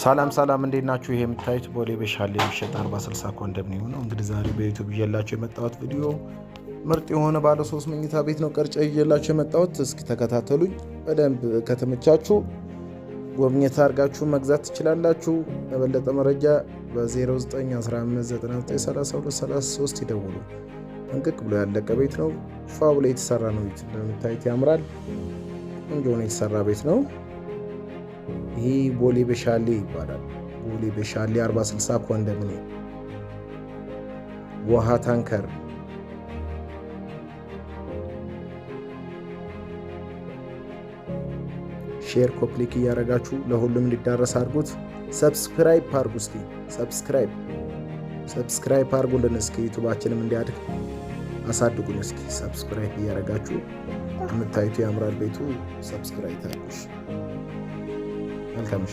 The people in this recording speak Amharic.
ሰላም ሰላም፣ እንዴት ናችሁ? ይሄ የምታዩት ቦሌ በሻሌ የሚሸጥ 40/60 ኮንዶሚኒየም ነው። እንግዲህ ዛሬ በ YouTube ይዤላችሁ የመጣሁት ቪዲዮ ምርጥ የሆነ ባለ 3 መኝታ ቤት ነው ቀርጬ ይዤላችሁ የመጣሁት። እስኪ ተከታተሉኝ። በደንብ ከተመቻችሁ ጎብኘት አድርጋችሁ መግዛት ትችላላችሁ። ለበለጠ መረጃ በ0915993233 ይደውሉ። ጥንቅቅ ብሎ ያለቀ ቤት ነው። ፏ ብሎ የተሰራ ነው። እንደምታዩት ያምራል። ቆንጆ ሆኖ የተሰራ ቤት ነው። ይህ ቦሌ በሻሌ ይባላል። ቦሌ በሻሌ 40/60 ኮንዶሚኒየም ውሃ ታንከር። Share፣ copy link እያደረጋችሁ ለሁሉም እንዲዳረስ አድርጉት። Subscribe አድርጉ። እስኪ subscribe አድርጉልን። እስኪ YouTube ኣችንም እንዲያድግ አሳድጉን። እስኪ subscribe እያደረጋችሁ የምታዩት ያምራል ቤቱ። Subscribe አድርጉ። መልካም።